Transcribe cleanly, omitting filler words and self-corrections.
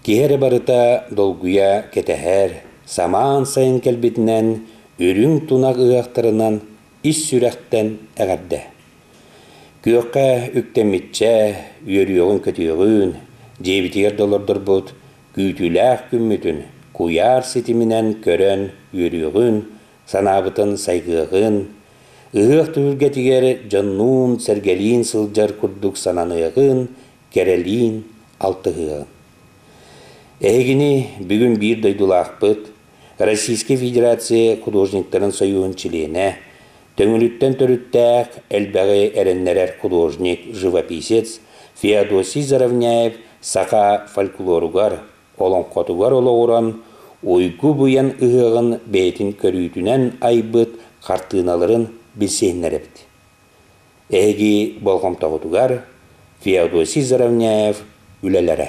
Киһи эрэ барыта долгуйа кэтэһэр, самаан сайын кэлбитинэн үрүҥ тунах ыһыахтарынан ис сүрэхтэн эҕэрдэ! Күөххэ үктэммиччэ, үөрүөҕүн-көтүөҕүн, дьиэбитигэр да олордорбут күүтүүлээх күммүтүн куйаар ситиминэн көрөн үөрүөҕүн, санаабытын сайгыаҕын, ыһыах түһүлгэтигэр дьоннуун-сэргэлиин сылдьар курдук сананыаҕын, кэрэлиин алтыһыаҕын. Эһигини бүгүн биир дойдулаахпыт, Российскай Федерация художниктарын союһун чилиэнэ, Төҥүлүттэн төрүттээх, элбэҕи эрэннэрэр художник, живописец Феодосий Заровняев саха фольклоругар, олоҥхотугар олоҕуран, уйгу быйан ыһыаҕын бэйэтин көрүүтүнэн айбыт хартыыналарын билсиһиннэрэбит. Эһиги болҕомтоҕутугар Феодосий Заровняев үлэлэрэ.